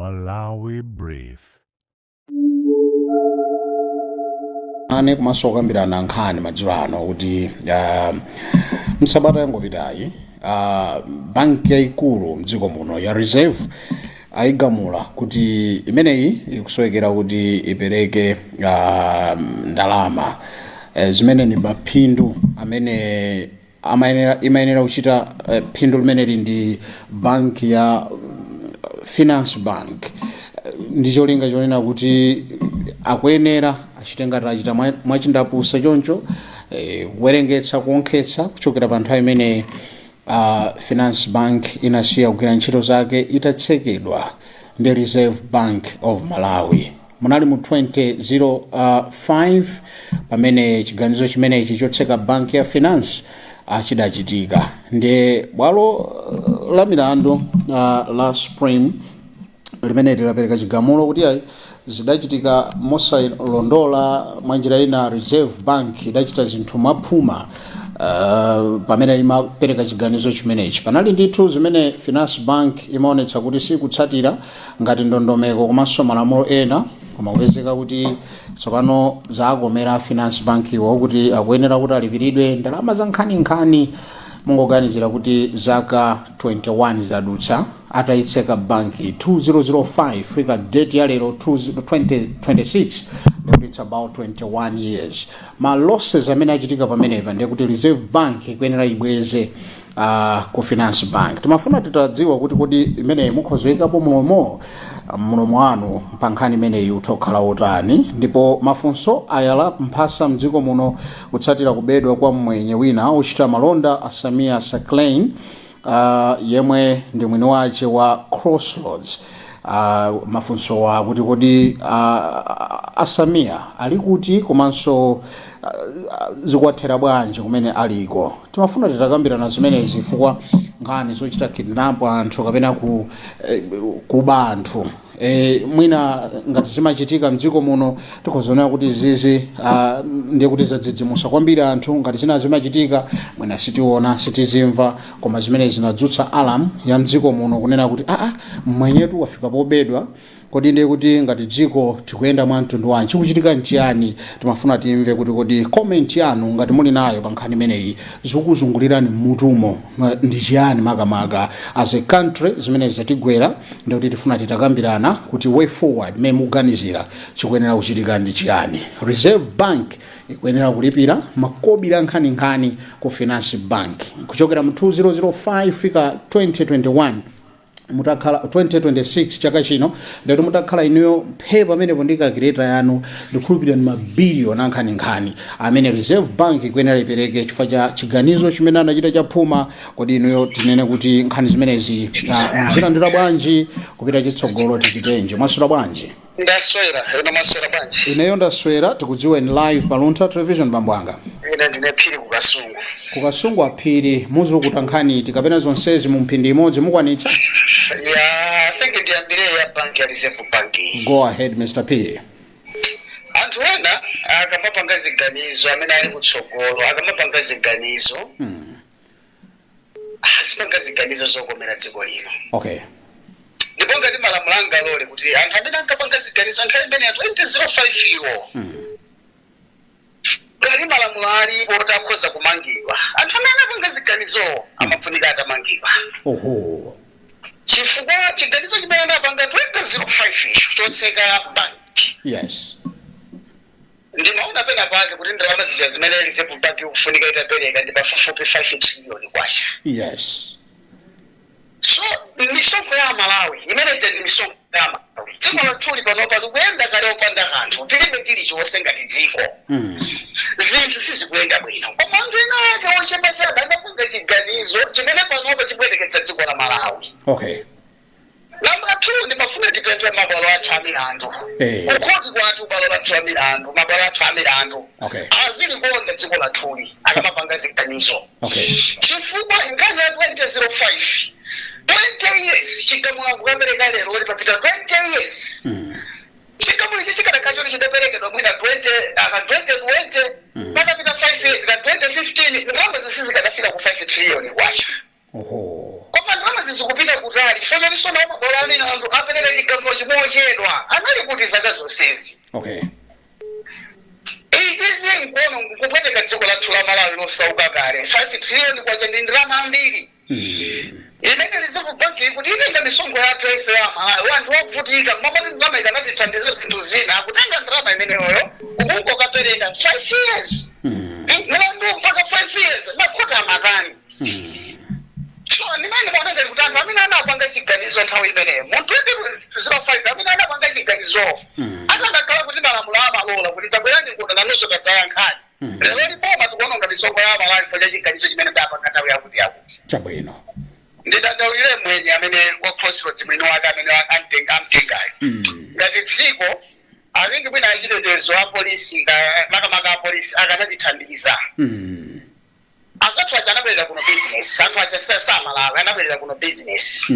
Malawi Brief. Ane komanso kukambirana nkhani madzulo ano kuti msabata yangopitayi banki yayikulu mdziko muno ya Reserve ayigamula kuti imeneyi ikusowekera kuti ipereke ndalama zimene ni maphindu amene imayenera kuchita phindu limeneli ndi banki ya Finance Bank, ndi cholinga chonena kuti akuyenera achite ngati achita mwachindapusa choncho, kuwerengetsa, kuonkhetsa kuchokera pa nthawi imene Finance Bank inasiya kugwira ntchito zake itatsekedwa ndi Reserve Bank of Malawi. Munali mu 2005 pamene chiganizo chimenechi chotseka banki ya Finance chidachitika, ndi bwalo la milandu la Supreme limene lidapereka chigamulo kuti ayi, zidachitika mosalondola. Mwa njira ina, Reserve Bank idachita zinthu mwaphuma pamene imapereka chiganizo chimenechi. Panali ndithu zimene Finance Bank imaonetsa kuti sikutsatira ngati ndondomeko komanso malamulo ena, koma kupezeka kuti tsopano zakomera Finance Bank iwo kuti akuyenera kuti alipiridwe ndalama za nkhaninkhani. Mungoganizira kuti zaka 21 zadutsa atayitseka banki, 2005 fika date ya lero 2026, ndikuti it's about 21 years. Ma losses amene achitika pamenepa, ndiye kuti Reserve Bank ikuyenera ibweze ku Finance Bank. Timafuna titadziwa kuti kodi imeneyi mukhozoyikapo mulomo wanu pa nkhani imeneyi utokhala otani? Ndipo mafunso ayala mphasa mdziko muno kutsatira kubedwa kwa mmwenye wina ochita malonda, Asamia Saklain, yemwe ndi mwini wace wa Crossroads. Mafunso wa kuti kodi Asamia ali kuti, komanso zikuwathera bwanji kumene aliko? Timafuna titakambirana zimenezi chifukwa nkhani zochita kidnap anthu kapena kuba anthu, mwina ngati zimachitika mdziko muno, tikhozaonera kuti zizi ndiye kuti zadzidzimusa kwambiri anthu. Ngati zina zimachitika mwina sitiona, sitizimva, koma zimene zinadzutsa alarm ya mdziko muno kunena kuti aa, mwenyetu wafika pobedwa. Kodi ndiye kuti ngati dziko tikuyenda mwa mtundu wanji? Chikuchitika nchiyani? Timafuna timve kuti kodi comment yanu ngati muli nayo pa nkhani imeneyi, zikuzungulirani mmutumo ndi chiyani makamaka? As a country, zimene zatigwera, ndikuti tifuna titakambirana kuti way forward, mmene mukuganizira, chikuyenera kuchitika ndi chiyani? Reserve Bank ikuyenera kulipira makobiri ankhaninkhani ku Finance Bank kuchokera mu 2005 fika 2021, mutakhala 2026 chaka chino, ndati mutakhala inuyo mphe pamenepo ndi calculator yanu, ndikhulupirira ndi mabiliyoni ankhaninkhani amene Reserve Bank ikuyenera ipereke chifukwa cha chiganizo chimene anachita chaphuma. Kodi inuyo, tinene kuti nkhani zimenezi muzilandira bwanji? Kupita chitsogolo tichitenje? Mwaswera bwanji? Ndaswera, ino mwaswera bwanji? Ineyo ndaswera. Tikudziweni live pa Luntha Television, bambo anga. Ine ndine Phiri, kuKasungu. Kukasungu aphiri, muzukuta nkhani iti kapena zonsezi mu mphindi imodzi mukwanitsa? Ya, I think ndiyambire ya bank ya Reserve Bank. Go ahead, Mr Phiri. Anthu ena akamapanga ziganizo, amene ali kutsogolo akamapanga ziganizo, azipanga ziganizo zokomera dziko lino. Ndipo ngati malamulo angalole kuti anthu amene ankapanga ziganizo nthawi imene ya 2005 iwo, ngati malamulo alipo oti akhoza kumangidwa, anthu amene anapanga ziganizowo amafunika atamangidwa, chifukwa chiganizo chimene anapanga 2005 icho chotseka bank, ndimaona pena pake kuti ndalama zija zimene Reserve Bank ikufunika itapereka ndi pafupifupi 5 trillion kwacha. So misonkho ya Malawi imene ija ndi misonkho ya Malawi. Dziko lathuli panopa likuyenda kale opanda kanthu, tilibe chilichonse ngati dziko. Zinthu sizikuyenda bwino, koma anthu ena ake ochepa chabe anapanga chiganizo chimene panopa chibwereketsa dziko la Malawi. Number two, ndimafuna tipemphe mabwalo athu a milandu, kukhoti kwathu, bwalo lathu la milandu, mabwalo athu a milandu azilikonda dziko lathuli akamapanga ziganizo, chifukwa nkhani ya 2005, 20 years, chigamulo kukapereka lero uli papita 20 years. Chigamulo ichi chikanakhala choti chidaperekedwa mwina 20 aka 2020, patapita 5 years, ka 2015, ndalama zisizikadafika ku 5 trillion kwacha. Koma ndalama zizikupita kutali chifukwa choti sona mabwalo a milandu apereka chigamulo. Mochedwa anali kuti zaka zonsezi? Izi zinkono nkupweteka dziko lathu la Malawi losauka kale. 5 trillion kwacha ndi ndalama ambiri imene Reserve Bank ikuti itenga misonkho yathu ife ya Malawi, anthu ovutika, momoti ndalama ikanatithandiza zinthu zina. Akutenga ndalama imeneyoyo ukungokapereka 5 years, mlandu mpaka 5 years, makhoti amatani? So ndimene maona ngati kuti anthu amene anapanga chiganizo nthawi imeneyo mu 2005, amene anapanga chiganizo, akanakhala kuti malamulo amalola kuti tabwerani kuno nanunso kadzayankhani. Lero liboma tikuononga misonkho ya Malawi chifukwa cha chiganizo chimene ndapanga nthawi yakuti yakuti. Ndidandaulire mwenye amene wa Crossroads, mwini wake amene amtenga amtengayo. Ngati dziko alingi mwina achitetezo, apolisi, makamaka apolisi akanatithandiza. Azathu aja anabwerera kuno business, anthu aja samalawi, anabwerera kuno business.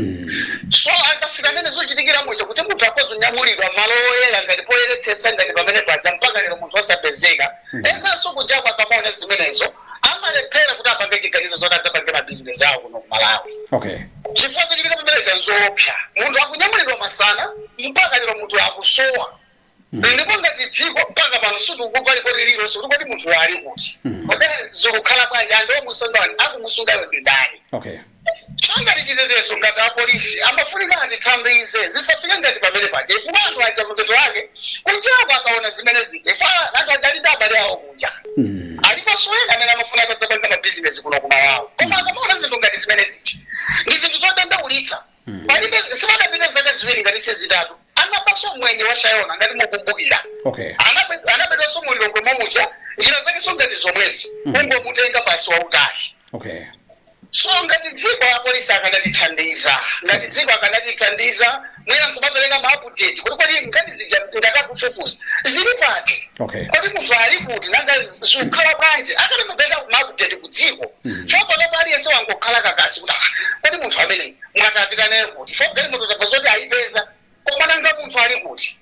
So akafika amene zochitikira muja kuti munthu akhoza kunyamulidwa malo oyera ngati poyeretsetsa ngati pamene paja, mpaka lero munthu osapezeka. Enanso kunjako akamaona zimenezo amalephera kuti apange chiganizo zoti adzapange mabizinesi awo kuno ku Malawi, chifukwa zochitika pamenezo nzoopsa. Munthu akunyamulidwa masana, mpaka lero munthu akusowa. Ndipo ngati dziko mpaka pano sitikukumva ripoti lililonse kuti kodi munthu ali kuti, kodi zikukhala bwanji, anthu omusungayo akumusungayo ndi ndani? Ngati chitetezo, ngati apolisi amafunika atithandize, zisafike ngati pamene paja, chifukwa anthu aja mapeto ake kunjako akaona zimene zija, chifukwa anthu aja ali ndi abale awo kunja, aliponso ena amene amafuna akadzapanga mabizinesi kuno ku Malawi, koma akamaona zinthu ngati zimene zija ndi zinthu zodandaulitsa. Palibe sipadapita zaka 2 ngati 3, anabanso mwenye wa Shayona, ngati mukumbukira. Anabedwanso mulilongwe momuja, njira zakenso ngati zomwezi, kungomutenga pasi wautali. So ngati dziko apolisi akanatithandiza, ngati dziko akanatithandiza mwina nkumapereka ma update kuti kodi ngati zija ngatakufufuza zili pati, kodi munthu ali kuti, nanga zikukhala bwanji, akanamapereka ma update ku dziko. So panopo aliyense wangokhala kakasi kuti, ah, kodi munthu amene mwatapita naye kuti? So galimoto tabva zoti ayipeza, koma nanga munthu ali kuti?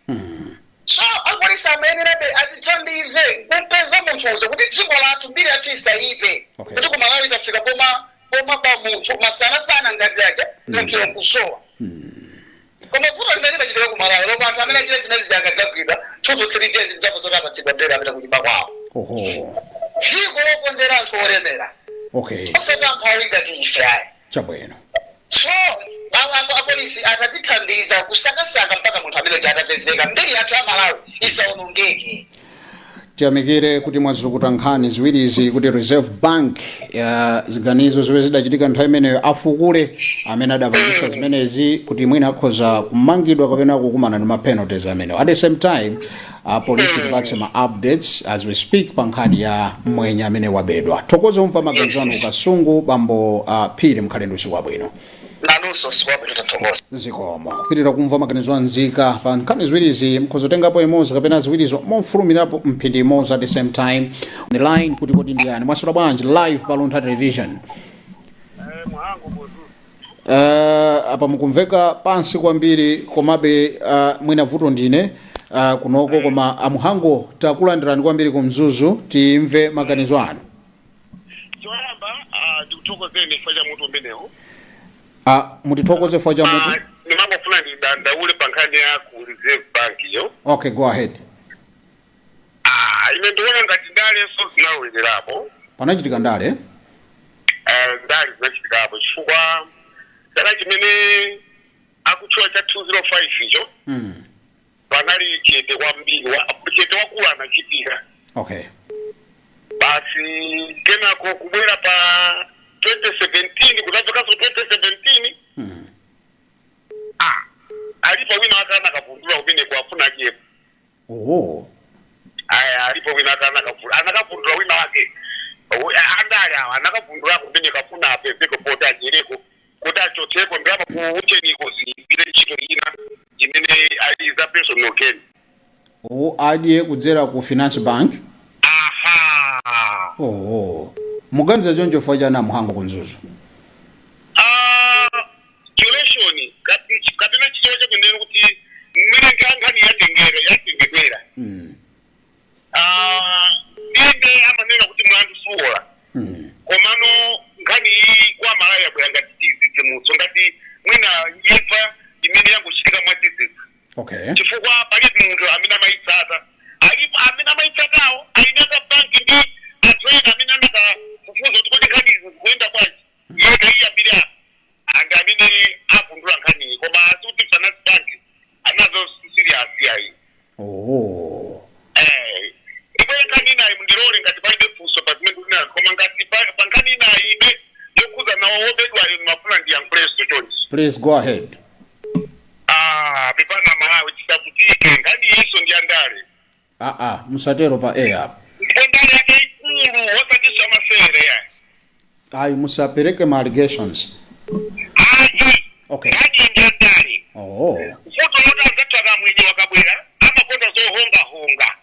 So apolisi amayenerabe atithandize kumpeza munthu uja kuti dziko lathu, mbiri yathu isaipe, kuti kumalawi tafika poma poma pa munthu masanasana ngati aja, munthu yonkusowa. Koma vuto limene limachitika ku Malawi loko, anthu amene achita zimene zija akadzagwidwa, 2 to 3 days dzapo zoti apatsidwa belo, apita kunyumba kwawo. Dziko lokondera anthu olemera, osati amphawi ngati ife ayi. So apolisi atatithandiza kusakasaka mpaka munthu amene uja atapezeka, mbiri yathu ya Malawi isaonongeke. Tiyamikire kuti mwazukuta nkhani ziwirizi, kuti Reserve Bank ya ziganizo zimene zidachitika nthawi imeneyo afukule amene adapangisa zimenezi, kuti mwina akhoza kumangidwa kapena kukumana ndi ma penalties amenewo. At the same time, apolisi tipatse ma updates as we speak pa nkhani ya mwenye amene wabedwa. Thokoze umva maganizo anu Kasungu, bambo Phiri, mkhale ndi usiku wabwino. Nanunso usiku wabwino, tathokoza. Zikomo. Kupitirira kumva maganizo anzika pa nkhani ziwirizi, mukhoza imodzi kapena ziwirizo momfulumirapo mphindi imodzi. At the same time, on the line kuti kodi ndiyani? Mwaswera bwanji? Live pa Luntha Television. Mwangu muzu. Apa mukumveka pansi kwambiri, komabe mwina vuto ndine kunoko, koma amuhango, takulandirani kwambiri ku Mzuzu, timve maganizo anu. Choyamba, ndikuthokozeni chifukwa cha mutu umenewu. Mutithokoze chifukwa cha mutu? Ndimangofuna ndidandaule pa nkhani ya ku Reserve Bank yo. Okay, go ahead. Ine ndikuona ngati ndalenso zinalowererapo. Panachitika ndale? Ndale zinachitikapo, chifukwa chaka chimene akutchula cha 205 icho, panali chete kwambiri, chete wakulu anachitika. Basi, kenako kubwera pa 2017, kudzafikanso 2017, alipo wina akana akavundula kumeneko afuna achepo. Aya, alipo wina akana anakavundula wina wake, andale awa anakavundula kumeneko afuna apezeko poti adyereko, kuti achotseko ndalama ku ucheniko zigwire ntchito ina imene ali za personal gain. Oh, adye kudzera ku Finance Bank. Aha. Oh, muganiza choncho chifukwa chani, amuhango ku Mzuzu? Ah, duration kapena chichewa chakunena kuti mmene nkhani yatengedwera. Ah, inde, amanena kuti mlandu suwola, komano nkhani iyi kwa Malawi yabwera ngati chidzidzimutso, ngati mwina imfa imene yangochitika mwadzidzidzi. Chifukwa palibe munthu amene amayitsata. Alipo amene amayitsatawo, ayinaka banki ndi anthu ena amene anakafufuza kuti kodi nkhani izi zikuyenda bwanji, yeka iyambire apa, and amene avundula nkhaniyi. Koma asikuti Finance Bank anazo serious yayi. Eh, ndipo nkhani inayi, mundilole ngati palibe funso pa zimene ndikunenazo, koma ngati pa nkhani inayi ibe yokhuza nawo wobedwayo, ndimafuna ndiyankhulenso chonchi. Please go ahead. Ah, pepana Malawi, tisavutike, nkhani iso ndi andale. Aa, musatero pa air apa. Ndipo ndale yake ikulu, osati amasere ya. Ayi, musapereke ma allegations. Ayi. Okay. Nkhani ndi andale. Vuto loti anzathu akamwenye wakabwera amakonda zohongahonga.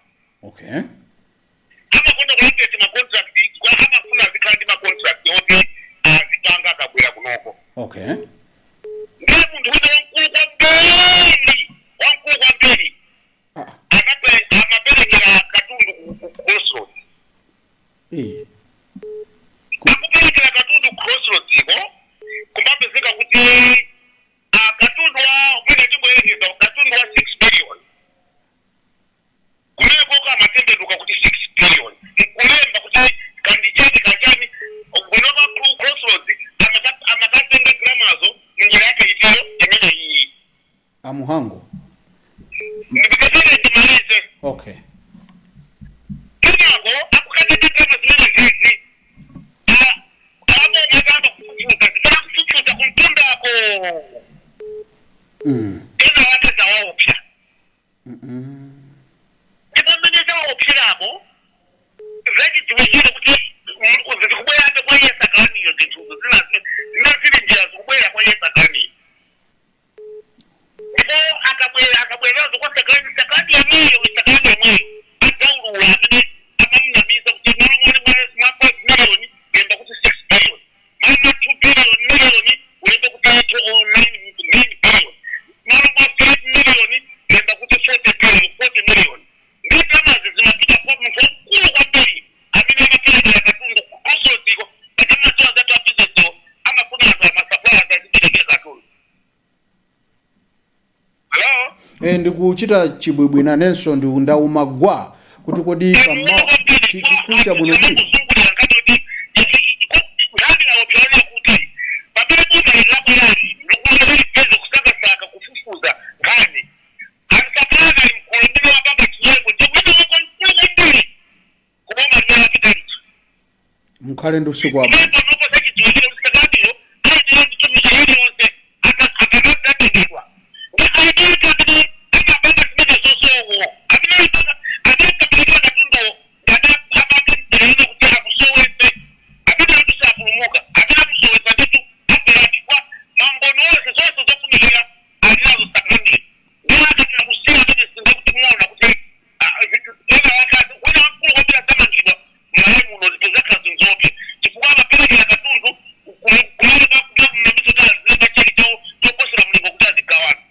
Amakonda kulandira ma contract kwa amafuna azikhala ndi ma contract oti azipanga akabwera kunoko. Ndiye munthu wina wamkulu kwambiri, wamkulu kwambiri, amaperekera katundu ku Crossroads. Akuperekera katundu ku Crossroads iko, kumapezeka kuti katundu wa mwina, tingoyerekeza, katundu wa 6 billion, kumene koko amatembenuka kuti 6 billion nkulemba kuti kandichani kachani kunoka ku Crossroads, amakatenga ndalamazo munjira yake itiyo imene iyi. Amuhango. Ndipikatene ndimalize. Kenako akukatenga ndalama zimene zizi, abo akamba kufufuza, zimene akufufuza kumtundako, ena wake zawaopsa. Ndipo mmene zawaopseramo, zachidziwikire kuti zikubwerabe kwa iye Sakalaniyo, zinthuzo zina zili njira zikubwera kwa iye Sakalaniyo. Ndipo akabwera, akabwerazo kwa Sakalani, Sakalani yemweyo, Sakalani yemweyo adzaulula amene amamunamiza kuti malo mwali mwa 5 million lemba kuti 6 billion, malo mwa 2 billion million ulembe kuti 9 billion, malo mwa 5 million lemba kuti 40 billion, 40 million. Ndi ndalamazi zimapita kwa munthu wamkulu kwambiri amene amaperekera katundu Crossroads-iko. Pachamadziwa zatu abizinesiwo amafuna anthu ama suppliers aziperekera katundu. Hello? Ndikuchita chibwibwi nanenso, ndi ndauma gwa kuti kodi pammawa tikucha bwinobwino. Kuzungulira nkhani kuti nkhani yaopyalira kuti pamene boma lilabwerali likulipeza kusakasaka kufufuza nkhani, ansakalana ali mkulu amene wapanga chinyengo, ndi wina wako mkulu kwambiri kuboma limene lapitalicho. Mukhale ndi usiku wabwino. Ndipo panopo zachidziwikire kuti Sakalaniyo aitira mtumiki iliyonse akakadzatengedwa ndi aitike amene amapanga zimene zosowo, amene amapanga, amene kaperekera katunduwo, ngati apange mtereno kuti akusowetse, amene atu sapulumuka, amene akusowetsa nditu abwera, chifukwa mamboni onse, zonse zofunikira alinazo Sakalaniyo. Ndi akati akusiya amene sindekuti muona kuti ena wakazi wina wamkulu kwambiri adzamangidwa m'Malawi muno, zinthu zakhala zinzoke, chifukwa amaperekera katundu kumene kumamiso azilemba cheki choposera mlingo kuti azigawana.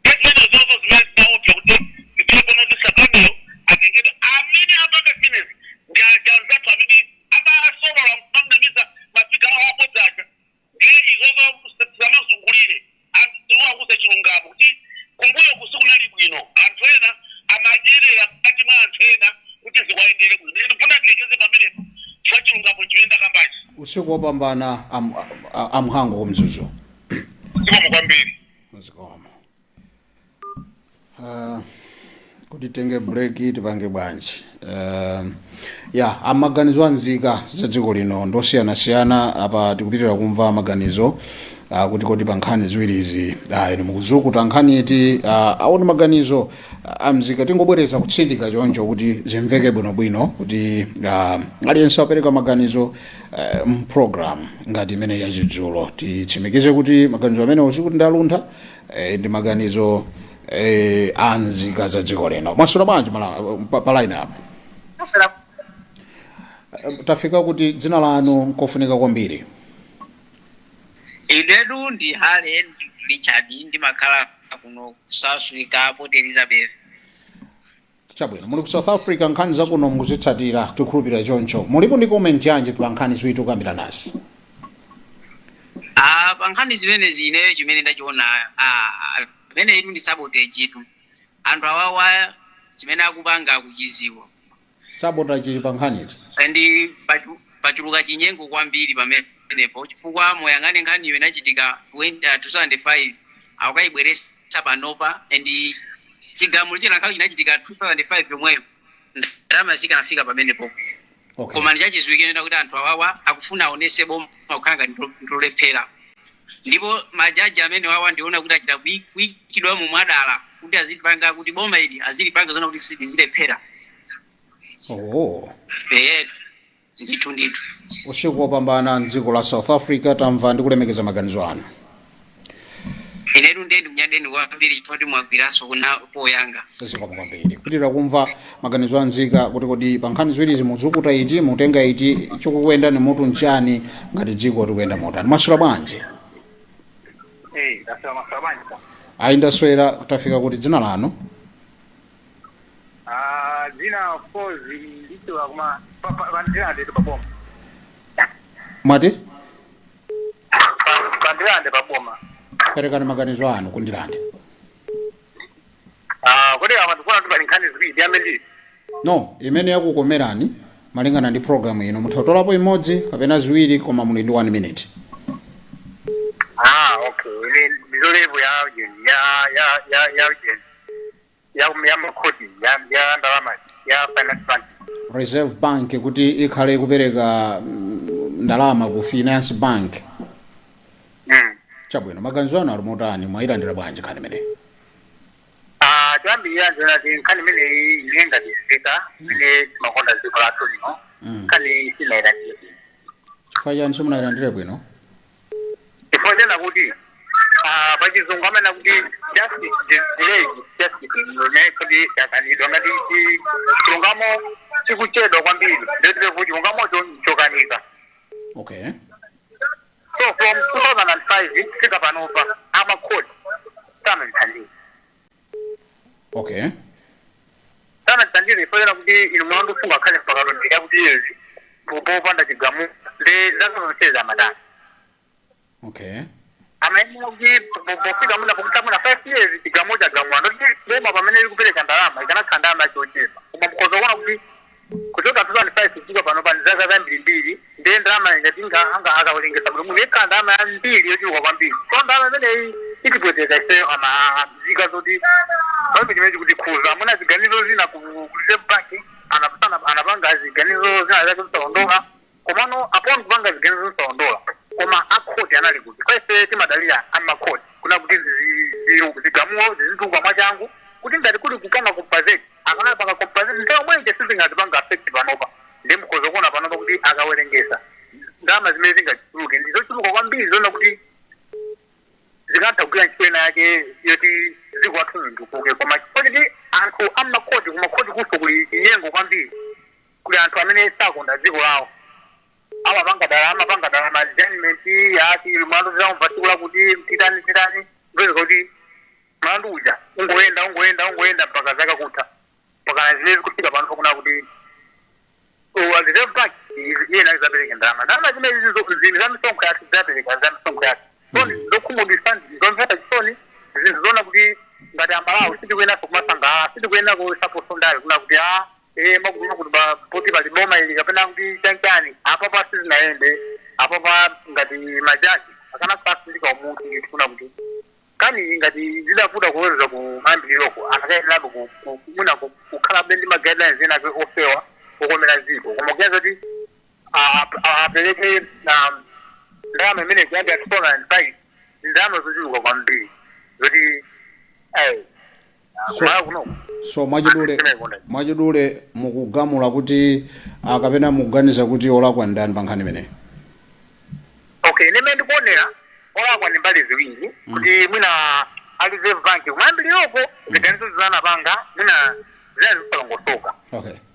Zimene zozo zimene zinaopsa kuti zifike pano kuti Sakalaniyo atengedwe. Amene apanga zimenezi ndi ajanzathu amene amasolola amnamiza ma figure awo abodzaja. Ndiye izozo zamazungulire, anthu akuze chilungamo kuti kumbuyo kusikunali bwino, anthu ena amadyerera mkati mwa anthu ena kuti ziwayendere bwino. Ndifuna ndilekeze pamenepo chifukwa chilungamo chimene ndakambachi. Usiku wopambana, Amuhango kumzuzu. Zikomo kwambiri. Zikomo. Kuti tenge break, tipange bwanji? Ya, amaganizo anzika za dziko lino ndosiyanasiyana. Apa tikupitirira kumva maganizo kuti kodi pa nkhani ziwirizi inu mukuzukuta nkhani iti? Aoni maganizo amzika. Tingobwereza kutsindika choncho kuti zimveke bwinobwino kuti aliyense apereka maganizo mprogram ngati imene yachidzulo, titsimikize kuti maganizo amenewo sikuti ndaluntha, ndi maganizo anzika za dziko lino. Mwaswera bwanji pa line apo? Tafika kuti dzina lanu nkofunika kwambiri. Inetu ndi Hale Richard, ndimakhala kuno ku South Africa, Port Elizabeth. Chabwino, muli ku South Africa, nkhani zakuno mukuzitsatira, tikhulupirira choncho. Mulipo ndi comment yanji pa nkhani ziwiri tikukambira nasi? Ah, pa nkhani zimenezi, ineyo chimene ndachiona, imene itu ndi sabotage itu. Anthu awawa chimene akupanga akuchiziwa. Sabotage chili pa nkhani iti? And pachuluka chinyengo kwambiri pamenepo, chifukwa moyang'ane nkhaniyo inachitika 2005, akukayibweresa panopa, and chigamulo chinakhala chinachitika 2005 yomweyo, ndalama zikanafika pamenepo. Koma ndichachidziwikire kuti anthu awawa akufuna aonese boma kukhala ngati ndilolephera, ndipo majaji amene wawa ndiona kuti achita kuyikidwa mwadala kuti azipanga kuti boma ili azilipanga zona kuti lizilephera. Eye, ndithu ndithu. Usiku wopambana mdziko la South Africa. Tamva ndi kulemekeza maganizo anu. Inetu ndiye ndikunyadeni kwambiri chifukwa kuti mwagwiranso kuna poyanga. Zikomo kwambiri. Kupitirira kumva maganizo anzika kuti kodi pa nkhani ziwirizi muzukuta iti, mutenga iti, chikukuyendani mutu nchani, ngati dziko tikuyenda motani? Mwaswera bwanji? Eh, ndaswera, maswera bwanji? Ayi, ndaswera. Tafika kuti, dzina lanu? Ah, dzina of course ndicho kuma pandilande paboma. Mwati? Pandilande paboma. Perekani maganizo anu kundilande. Ah, kodi apa ndikuona kuti pali nkhani ziwiri, yambe ndi No, imene yakukomerani malingana ndi program ino. Mutha kutolapo imodzi kapena ziwiri, koma muli ndi 1 minute. Ah, okay, ine ndizolepo ya ya ya ya ya ya ya makhoti ya ndalama ya Finance Bank. Reserve Bank kuti ikhale ikupereka ndalama ku Finance Bank. Chabwino, maganizo anu ali motani? Mwayilandira bwanji nkhani imeneyi? Ah, choyambirira ndinati nkhani imeneyi ine ngati nzika imene timakonda dziko lathu lino, nkhani sinayilandire bwino. Chifukwa chani simunayilandire bwino? Chifukwa chena kuti pachizungu amene kuti justice delayed justice ne kuti yakanidwa. Ngati chilungamo chikuchedwa kwambiri, ndetire kuti chilungamocho chokanika. So from 2005 kufika panopa, amakhoti sanandithandize. Sanandithandize ifoyera kuti inu mlandu sungakhale mpaka 20 yakuti years popanda chigamulo, ndi zaka zonsezi amatani? Amayenera kuti pofika muna pokuti muna 5 years chigamulo chagamula, ndoti boma pamene likupereka ndalama ikanakhala ndalama yachochepa. Koma mukhoza kuona kuti kuchoka 2005 kufika pano pani zaka zambirimbiri, ndiye ndalama ingati anga akawerengesa bwino muno ikhala ndalama yambiri yochuluka kwambiri. So ndalama imeneyi itipweteka ifeyo ama zika zoti palibe chimene chikutikhuza. Amuna ziganizo zina ku Reserve Bank anapanga ziganizo zina zake zosalondola, komano apon kupanga ziganizo zosalondola, koma akhoti anali kuti? Kwa ife timadalira amakhoti kuna kuti zigamulo zizituluka mwachangu, kuti ngati kuli kupanga compensate, akanapanga compensate nthawi yomweyo, sizingatipanga affect panopa. Ndi mukhoza kuona panopa kuti akawerengesa ndalama zimene zingachuluke ndi zochuluka kwambiri, zoona kuti zikatha kugwira ntchito ina yake yoti dziko lathu litukuke. Koma chifukwa choti anthu amakhoti, kumakhoti kuso kuli chinyengo kwambiri, kuli anthu amene sakonda dziko lawo, amapanga dala ma adjournment ati mlandu zaumva tsiku lakuti titani titani, kupeza kuti mlandu uja ungoyenda, ungoyenda, ungoyenda mpaka zaka kutha, mpaka zimene zikufika pano kuna kuti Reserve Bank iyena izapereka ndalama. Ndalama zimene zili za misonkho yathu, zapereka za misonkho yathu. So zokhumudwitsa, zomvetsa chisoni, zinthu zoona kuti ngati Amalawi sitikuyenaso kumasangalala, sitikuyenera kusaposo ndale kuna kuti a makuti makuti poti pali boma ili kapena kuti chanchani. Apapa sizinayende. Apapa ngati majaji akanasasindika umunthu ndithu, kuna kuti kani ngati zidavuta kuweruza ku mayambiriroko, anakayenerabe mwina kukhalabe ndi ma guidelines ena ake ofewa okomera dziko. Koma kuyenza kuti apereke ndalama imene kuyambira 2005, ndalama zochuluka kwambiri zoti kumalawi kuno. So mwachidule, mwachidule mukugamula kuti kapena mukuganiza kuti olakwa ndani pa nkhani imeneyi? Okay, ine ndikuonera olakwa ndi mbali ziwiri, kuti mwina a Reserve Bank kumayambiriroko ziganizo zinanapanga mwina zinali zisalongosoka.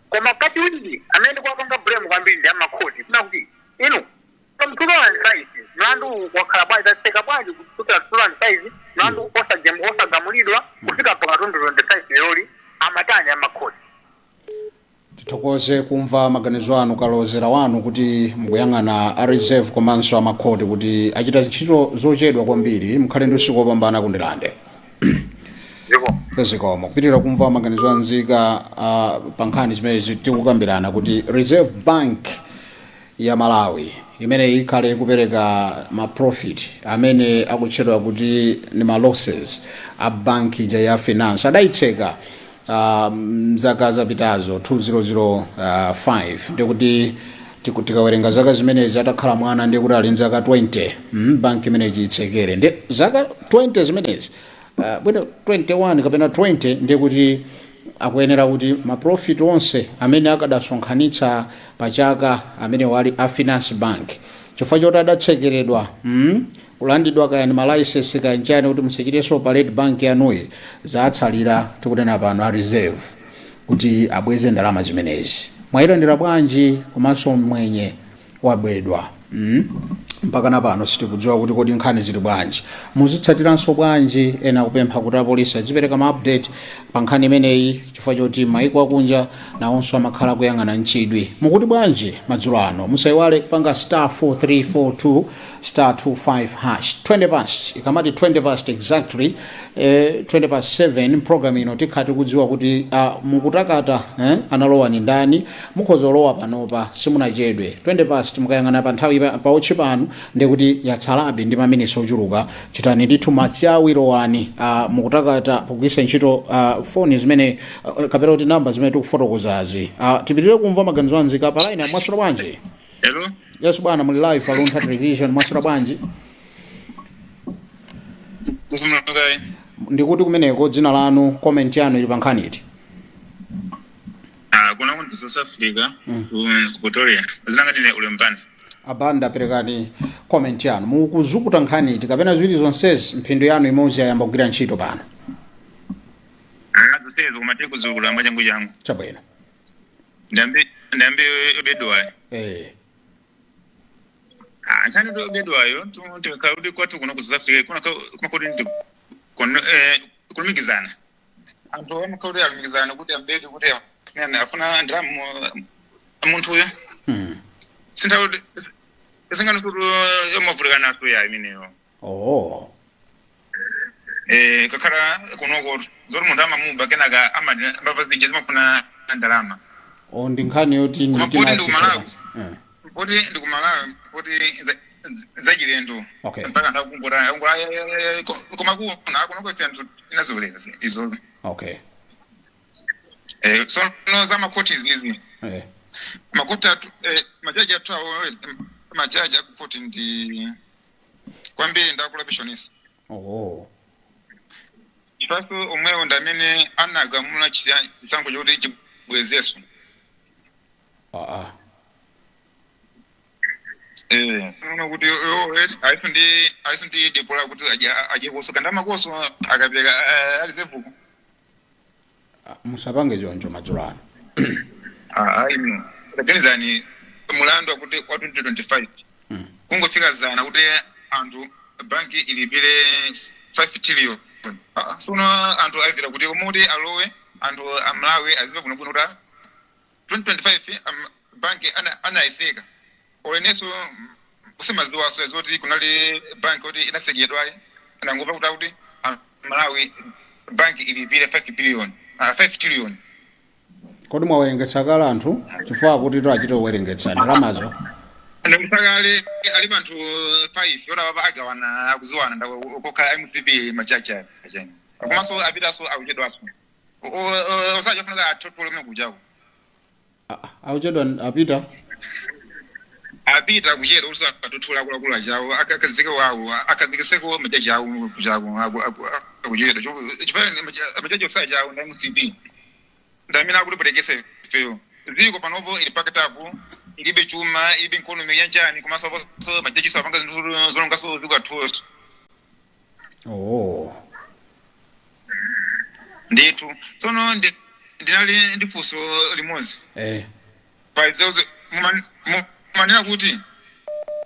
Koma kachiwiri, amene ndikuwapanga blame kwambiri ndi amakhoti, kuna kuti inu from 2005 mlandu wakhala bwanji, tatseka bwanji kuchokera 2005 mlandu osagamulidwa kufika mpaka 2025 leroli? Amatani amakhoti? Tithokoze kumva maganizo anu, kalozera wanu, kuti mukuyang'ana a Reserve komanso amakhoti kuti achita ntchito zochedwa kwambiri. Mukhale ndi usiku wopambana kundilande. Ziko. Zikomo. Kupitirira kumva maganizo a nzika pa nkhani zimene tikukambirana, kuti Reserve Bank ya Malawi imene ikhale ikupereka ma profit amene akutchedwa kuti ni ma losses a banki ija ya Finance, adayitseka mzaka zapitazo 2005. Ndikuti tikawerenga zaka zimenezi, atakhala mwana ndiye kuti ali mzaka 20, banki imene chiyitsekere ndi zaka 20 zimenezi, bwino 21 kapena 20, ndiye kuti akuyenera kuti ma profit onse amene akadasonkhanitsa pachaka amene wali a Finance Bank, chifukwa choti adatsekeredwa, kulandidwa kaya ni ma license kaya nchani, kuti musachitenso operate bank yanuyi, zatsalira tikunena pano a Reserve kuti abweze ndalama zimenezi. Mwayilandira bwanji? Komanso mwenye wabwedwa, Mpaka na pano sitikudziwa kuti kodi nkhani zili bwanji, muzitsatiranso bwanji? Ena kupempha kuti apolisi azipereka ma update pa nkhani imeneyi, chifukwa choti maiko akunja nawonso amakhala kuyang'ana mchidwi. Mukuti bwanji madzulo ano? Musayiwale kupanga *4342*25#. 20 past, ikamati 20 past exactly, 20 past 7, program ino tikhala tikudziwa kuti mukutakata, analowa ni ndani. Mukhoza kulowa panopa, simunachedwe. 20 past, mukayang'ana pa nthawi pa watch pano, ndikuti yatsalabe ndi maminitsi ochuluka. Chitani ndithu machawi, lowani mukutakata pogwiritsa ntchito foni zimene kapena kuti namba zimene tikufotokozazi. Tipitirire kumva maganizo anzika pa line. Mwaswera bwanji? Hello. Yes bwana, muli live pa Luntha Television. Mwaswera bwanji? Kusumulakai. Ndikuti kumeneko, dzina lanu, comment yanu ili pa nkhani iti? Ah, kuna kuno South Africa, ku Pretoria. Zinanga ndine ulembani. Abanda, perekani comment yanu. Mukuzukuta nkhani iti kapena ziwiri zonsezi? Mphindu yanu imodzi yayamba kugwira ntchito pano. Ah, zonsezo, koma tiri kuzukula mwachangu changu. Chabwino. Ndambe obedwayo. Ah, nkhani to obedwayo, tikakhala kwathu kuno ku South Africa, kuna kuma kuti ndi kono kulumikizana. Anthu amakhala kuti alumikizana kuti ambedi kuti afuna ndalama munthu uyo. Sinthawi singano kuti yomavutika naso ya imeneyo. Oh. Kakhala kunoko zoti munthu amamuba, kenaka amati mbava zija zimafuna ndalama. O, ndi nkhani yoti Koma mitima poti ndi kumalawi. yatsitsa. Poti ndi kumalawi, poti zachilendo. Mpaka anthu akungota koma kuno akunoko ife anthu tinazolera izozo. Sono za makhoti izizi, makhoti atu, majaji athu awo, majaji akukhoti ndi kwambiri ndakulapishonisa. Chifaso omwewo ndi amene anagamula chisankho chokuti chibwezeso. Ah, ah. Unoona kuti aiso ndi dipola kuti ajekoso kandamakoso akapereka alizevuko. Musapange choncho madzulo ano. Ayi, taganizani mulandu wakuti wa 2025, kungofika zana kuti anthu banki ilipire 5 trillion. Ah, sono anthu aivira kuti umuti alowe anthu amalawi azive bwinobwino kuti 2025 banki anayiseka. Olenenso kusemaziwaso zoti kunali banki kuti inasekedwayi, anangomva kuti amalawi banki ilipire 5 billion, 5 trillion. Kodi mwawerengetsa kale anthu? Chifukwa kuti to achite kuwerengetsa ndalamazo. Ndikutakale ali anthu 5 yona baba agawana akuziwana ndakokha MCP majaji achani, komanso apitaso akuchedwaso osaja kufunika atotole mene kuchako. Ah, ah, akuchedwa apita. Apita kuchedwa kuti atotole akuluakulu achawo akazike wawo akazikiseko majaji awo kuchako akuchedwa chifukwa majaji osaja awo ndi MCP ndamene akutiperekesa ifeyo. Ziko panopo ili pakatapo, ilibe chuma, ilibe economy yanjani, komanso aponso majaji apanga zinthu zolongaso ziko athuso. Ndithu tsono ndinali ndi funso limodzi. Paizozo mumanena kuti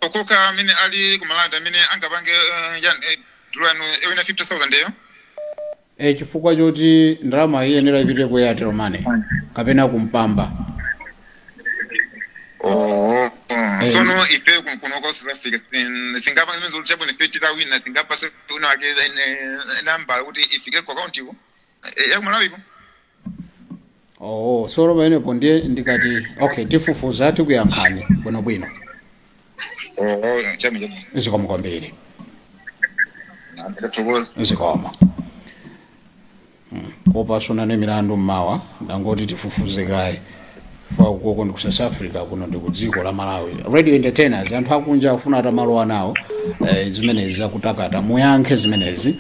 okoka amene ali kumalanda amene angapange dulano ewina 50,000 eyo. Chifukwa choti ndalama iyenera ipite ku Airtel Money kapena kumpamba. Oh. Tsono ife kunoko South Africa singapa zimene zoti chabwino ife titawina singapase una wake nambala kuti ifike ku akaunti ko. Ya kumalawiko. Oh, solo pamenepo ndiye ndikati okay, tifufuza, tikuyankhani bwinobwino. Oh, chami chami. Zikomo kwambiri. Ndathokoza. Zikomo. Kopasuna ne milandu mmawa, ndangoti tifufuze kaye fa ukoko ndi ku South Africa, kuno ndi ku dziko la Malawi. Radio entertainers, anthu akunja akufuna atamalowa nawo zimenezi zakutakata, muyankhe zimenezi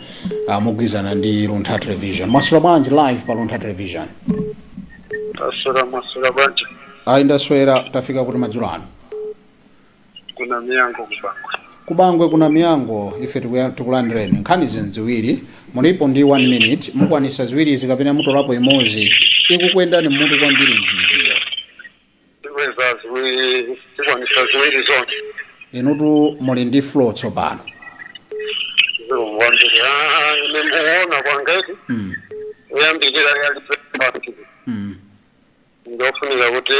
mugwizana ndi Luntha Television. Mwaswera bwanji live pa Luntha Television? Taswera, maswera bwanji? Ayi, ndaswera. Tafika kuti madzulo ano? Kuna Miyango, kuBangwe. KuBangwe kuna Miyango. Ife tikulandireni. Nkhani ziwiri mulipo ndi 1 minute, mukwanisa ziwirizi kapena mutolapo imodzi ikukwendani mmutu kwambiri mditiyo? Tikweza ziwiri, tikwanisa ziwiri zonse. Inutu muli ndi floor tsopano. Zikomo kwambiri. Ine muona kwangeti uyambirira yali banki ndofunika kuti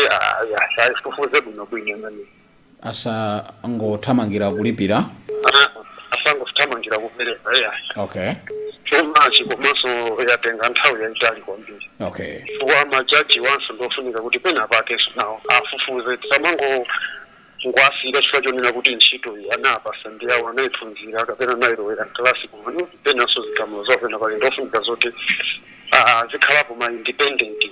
ayifufuze bwino bwino imene. Asangothamangira kulipira. Asangothamangira kupereka, iya. Too much, komanso yatenga nthawi yayitali kwambiri. Chifukwa majaji wanso ndofunika kuti pena pakenso nawo afufuze, tisamango ngwasira chifukwa chonena kuti ntchito iyi anapasa ndi awo anayiphunzira kapena anayilowera mklasi, kumene penanso zigamulo zawo pena pake ndofunika zoti zikhalapo ma independent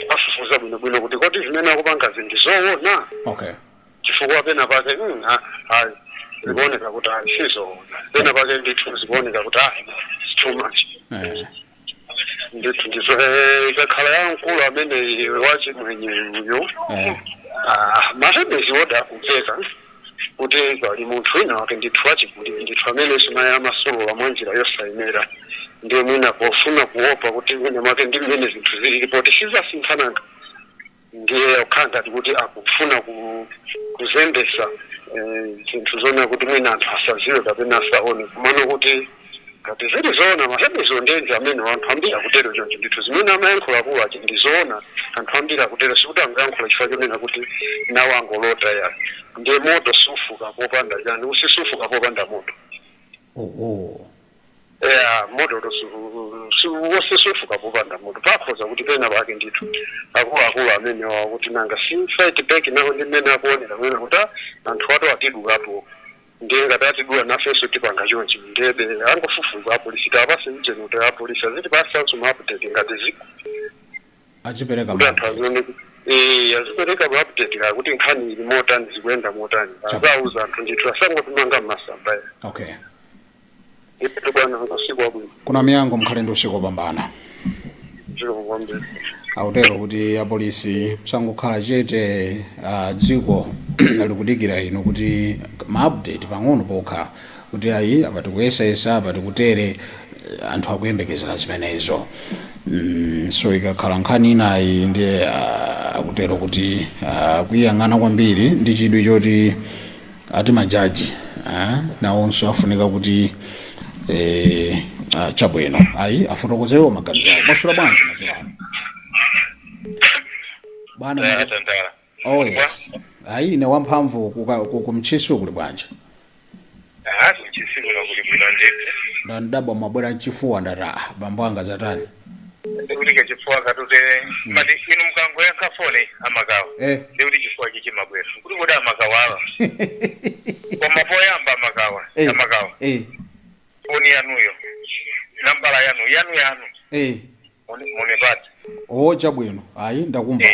afufuza bwinobwino kuti kodi zimene akupanga zindi zoona, chifukwa pena pake ayi, zikuoneka kuti ayi, sizoona. Pena pake ndithu zikuoneka kuti ayi, it's too much. Ndithu ndizo ikakhala ya mkulu amene wachimwenye uyu, mahebezi woda akumveka kuti pali munthu wina wake ndithu wachigulire ndithu amene naye amasolola mwa njira yosayenera, ndiye mwina pofuna kuopa kuti mwina mwake ndi mmene zinthu zilili poti sizasinthananga, ndiye kukhala ngati kuti akufuna kuzembesa zinthu zoona kuti mwina anthu asaziwe kapena asaone. Kumano kuti ngati zili zoona, mahebezo ndenzi amene anthu ambiri akutero choncho ndithu, zimene amayankhula akulu achi ndi zoona, anthu ambiri akutero, sikuti angayankhula chifukwa chonena kuti nawo angolota ya. Ndiye moto sufuka popanda chani, usisufuka popanda moto. Oh. Ya, moto wosisufuka popanda moto. Pakhoza kuti pena pake ndithu akuluakulu amene wawo kuti nanga si fight back nawo ndi mmene akuonera mwina kuti anthu ato atidulapo, ndiye ngati atidula nafenso tipanga chonchi. Ndiyebe angofufuza apolisi, tapase ujeni kuti apolisi azitipasanso ma update ngati ziko Azipereka kuti anthu ma azione, azipereka ma update ka kuti nkhani ili motani, zikuyenda motani, azauza anthu ndithu, asangotimanga mmasamba ya. Ndithu bwana, usiku wabwino. Kuna Miyango, mkhale ndi usiku wopambana. Zikomo kwambiri. Akutero kuti apolisi msangokhala chete, dziko likudikira inu kuti ma update pang'ono pokha kuti ayi, apa tikuyesayesa, apa tikutere, anthu akuyembekezera zimenezo. So ikakhala nkhani inayi ndiye akutero kuti kuyang'ana kwambiri ndi chidwi choti ati majaji nawonso afunika kuti chabwino, ayi, afotokozerewo maganizo awo. Mwaswera bwanji madzulo ano, bwana? Tandala. Oh yes, ayi, ine wamphamvu. Kumchisu kuli bwanji? Ah, kumchisi kuno kuli bwino ndithu. Ndandabwa mwabwera mchifuwa, ndati bambo anga zatani? Ndikuti kachifuwa katute mati inu mukangoyankha foni, amakawa, ndikuti chifuwa chichimabwera kuti kodi amakawa awa, koma poyamba amakawa, amakawa, foni yanuyo, nambala yanu yanu yanu, munipatse. Oh, chabwino, ayi, ndakumva.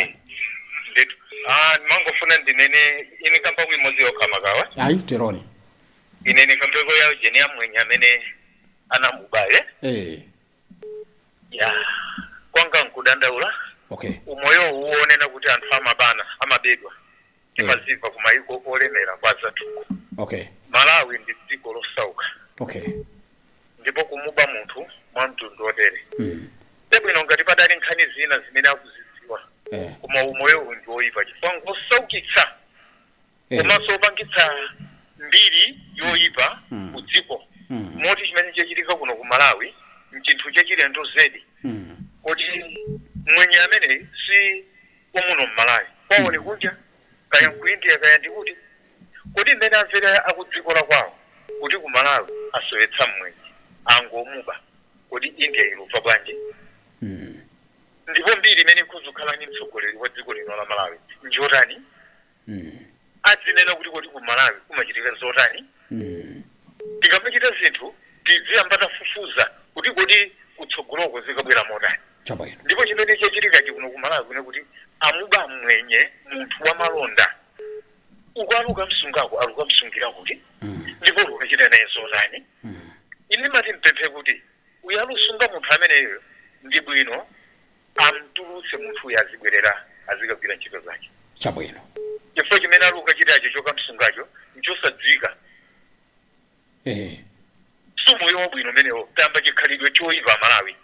Ndithu, mangofuna ndinene ine kamba kuimodzi yokha, makawa. Ayi, teroni. Inene kambeko yawo jeni yamwenye amene anamubaye. Ya, kwanga nkudandaula. Umoyo uwonena kuti anthu amabana, amabedwa, timaziva kumayiko olemera kwa zathuko. Malawi ndi dziko losauka. Ndipo kumuba munthu mwa mtundu otere, chabwino ngati padali nkhani zina zimene akuzidziwa, koma umoyo uwu ndi woyipa chifukwa ngosaukitsa, komanso opangitsa mbiri yoyipa ku dziko, moti chimene chachitika kuno ku Malawi mchinthu chachilendo zedi, kuti mwenye ameneyi si wamuno mMalawi, kwawo ni kunja, kaya ku India, kaya ndikuti kuti mmene amvera akudziko la kwawo kuti ku Malawi asowetsa mmwenye, angomuba, kuti India ilubva bwanji? Ndipo mbiri imene ikhoza kukhala ndi mtsogoleri wa dziko lino la Malawi njotani? Adzinena kuti kodi ku Malawi kumachitika zotani? Tikamachita zinthu tiziyamba tafufuza kuti kodi kutsogoloko zikabwera motani. Ndipo chimene chachitikachi kuno ku Malawi kune kuti amuba mwenye munthu wa malonda uko alukamsungako alukamsungira kuti ndipo lukachita naye zotani? Ine mati mpemphe kuti uyo alusunga munthu ameneyo ndi bwino amtulutse munthu uyo, azibwerera azikagwira ntchito zake. Chifukwa chimene alukachitacho chokamsungacho nchosadziwika. Sumuyo wabwino umenewo, tamba chikhalidwe choyipa Malawi.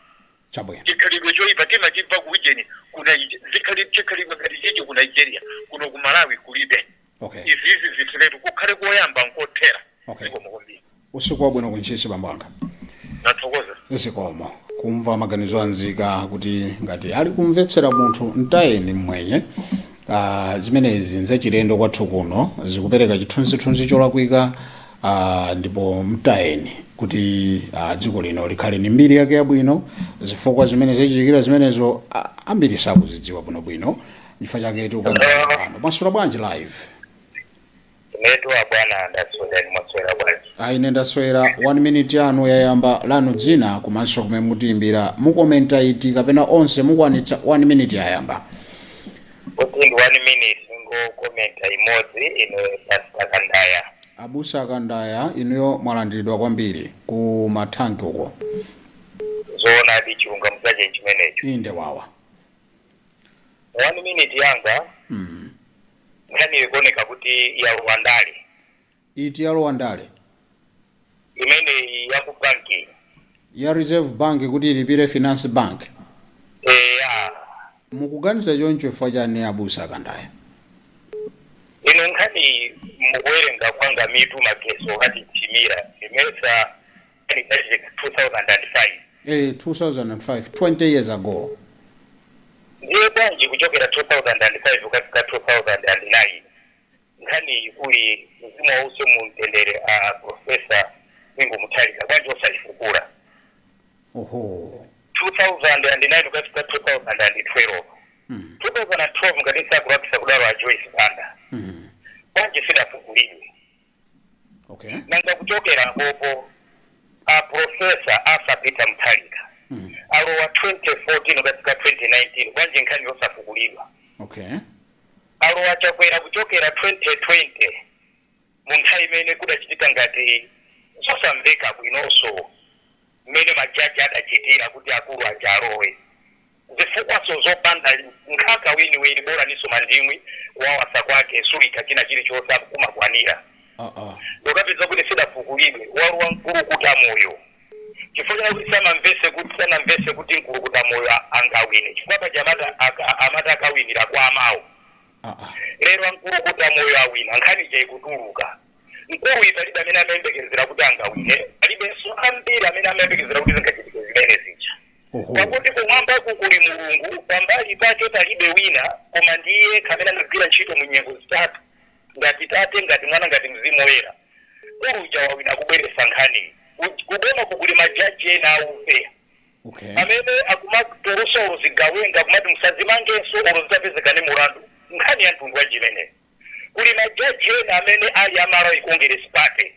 Chikhalidwe choyipa timachibva ku ujeni ku chikhalidwe ngati chichi ku Nigeria, kuno ku Malawi kulibe. Izizi zitheretu, kukhale koyamba nkothera. Zikomo kwambiri. Usiku wabwino kuntchisi, bambo anga. Nathokoza. Zikomo. Kumva maganizo anzika kuti ngati ali kumvetsera munthu mtayeni mmwenye, zimenezi nzachilendo kwathu kuno, zikupereka chithunzithunzi cholakwika, ndipo mtayeni kuti dziko lino likhale ni mbiri yake yabwino. Zifukwa zimene zachitikira zimenezo, ambiri sakuzidziwa bwinobwino, chifukwa chake tikukambirana pano. Mwaswera bwanji live? Inetu abwana ndaswera, ni mwaswera bwanji? Aine ndaswera. One minute yanu yayamba. Lanu dzina komanso kumene mutiyimbira, mukomenta iti kapena onse mukwanitsa? One minute yayamba. Kuti ndi one minute, ngokomenta imodzi. Ine Pastor Kandaya. Abusa Kandaya, inuyo mwalandiridwa kwambiri ku mathanki uko. Zoonadi, chilungamo chache chimenecho. Inde wawa. One minute yanga, nkhani ikuoneka kuti yalowa ndale. Iti yalowa ndale? Imeneyi ya ku banki. Ya Reserve Bank kuti ilipire Finance Bank? Eya. Mukuganiza choncho chifukwa chani, abusa Kandaya? Ino nkhani mukuwerenga kwanga mitu mageso okatithimira ndimesa inachitika 2005? 2005, 20 years ago. Ndiye bwanji kuchokera 2005 kukafika 2009 nkhani kuli mzimu wause mumtendere a Professor Bingu Mutharika, bwanji osayifukula? Oho. 2009 kukafika 2012, 2012 ngati sakulapisa kudalo a Joyce Banda, bwanji sidafukulidwe? Nanga kuchokera apopo a Professor Arthur Peter Mutharika alowa 2014 kukafika 2019, bwanji nkhani yosafukulidwa? Alowa Chakwera kuchokera 2020, mu nthawi imene kudachitika ngati zosamveka bwinonso mmene majaji adachitira kuti akulu aja alowe, zifukwaso zopanda nkhaka weniweni, bora niso mandimwi kuwawasa kwake sulika china chilichonse akumakwanira. Ndokapeza kuti sidafukulidwe. Walowa Mkulukuta Moyo chifukwa chakuti sanamvese kuti Mkulukuta Moyo angawine, chifukwa paja amati akawinira kwa amawo. Lero aMkulukuta Moyo awina, nkhani ikutuluka. Mkulu uyu palibe amene amayembekezera kuti angawine, palibenso ambiri amene amayembekezera kuti zingachitike zimene zija. Pakuti kumwambaku kuli Mulungu, pambali pake palibe wina koma ndiye amene anagwira ntchito mu nyengo zitatu, ngati Tate, ngati Mwana, ngati Mzimu Woyera. Uluja wawina, kubweresa nkhani kuboma kukuli majaji ena auve amene akumatulusa olo zigawenga, kumati musazimangenso olo zitapezeka ni mulandu. Nkhani ya mtundu wa chimene kuli majaji ena amene ali a Malawi Congress Party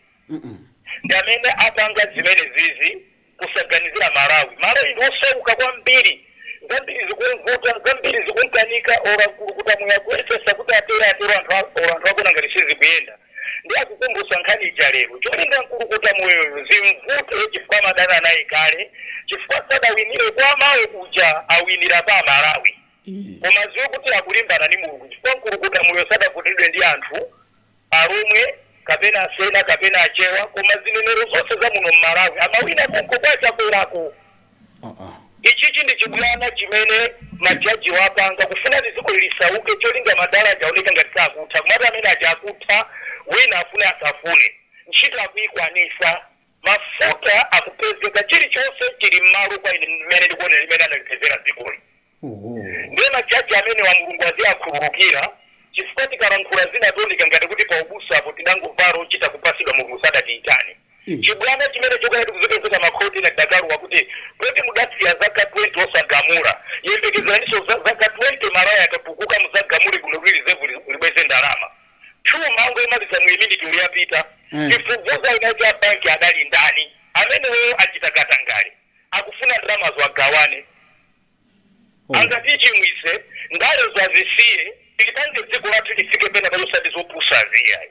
ndi amene apanga zimene zizi kusaganizira Malawi. Malawi ndi osauka kwambiri, zambiri zikumvuta, zambiri zikumkanika. Ora Mkulukuta muyakuyesesa kuti atere atero, anthu ora anthu akuona ngati sizikuyenda, ndi akukumbutsa nkhani ija lero cholinga Mkulukuta Moyoyo zimvute, chifukwa amadana naye kale, chifukwa sadawinire kwa mawo kuja, awinira pa Malawi. Koma ziwe kuti akulimbana ndi Mulungu, chifukwa Mkulukuta Moyo sadavutidwe ndi anthu Alomwe kapena Asena kapena Achewa, koma zinenero zonse za muno mMalawi, amawina konko kwachakwerako. Ichichi ndi chibwana chimene majaji wapanga kufuna kuti dziko lisauke, cholinga madalaja aoneka ngati sakutha, komatu amene aja akutha, wina afune asafune, ntchito akuyikwanisa, mafuta akupezeka, chilichonse chili m'malo. Kwa ine mmene ndikuonera limene analipezera dzikoli, ndiye majaji amene wa Mulungu aziyakhululukira, chifukwa tikalankhula zina tioneka ngati kuti pa ubusa apo tinangovala ochita kupasidwa, Mulungu sadatiyitane. Chibwana chimene chokaya tikuzipezeka makhoti na dakaluwa kuti poti mudasiya zaka 20 osagamula, yembekezani. Tadikiraniso zaka 20, Malawi akatukuka, muzagamule kuno kuti Reserve libweze ndalama. Chuma angoimaliza muiminiti uliyapita. Tifufuza inaiti ya banki adali ndani amenewo achita katangale, akufuna ndalamazo agawane. Angatichimwise ndale zazisiye, tilipange dziko lathu lifike pena pachosati zopusa ziyayi.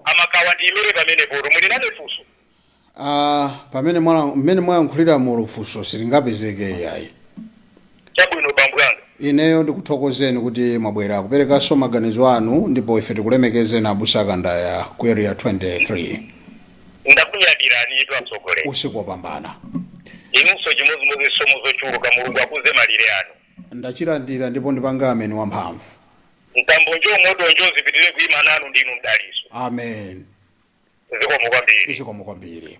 Amakawa ndiyimire pamenepo. Muli nane funso? Ah, pamene mmene mwayankhulira mu funso silingapezeke iyayi. Chabwino, bambo yanga. Ineyo ndikuthokozeni kuti mwabwera kuperekanso maganizo anu, ndipo ife tikulemekezeni, abusa Kandaya ku Area 23. Ndakunyadirani itu, atsogoleri. Usiku wopambana. Inunso chimodzimodzi, somo zochuluka, Mulungu akuze malire anu. Ndachilandira ndipo ndipanga ameni wamphamvu. Mtambo njo moto njo zipitire kuima nanu, ndinu mdaliso. Amen. Zikomo kwambiri. Zikomo kwambiri.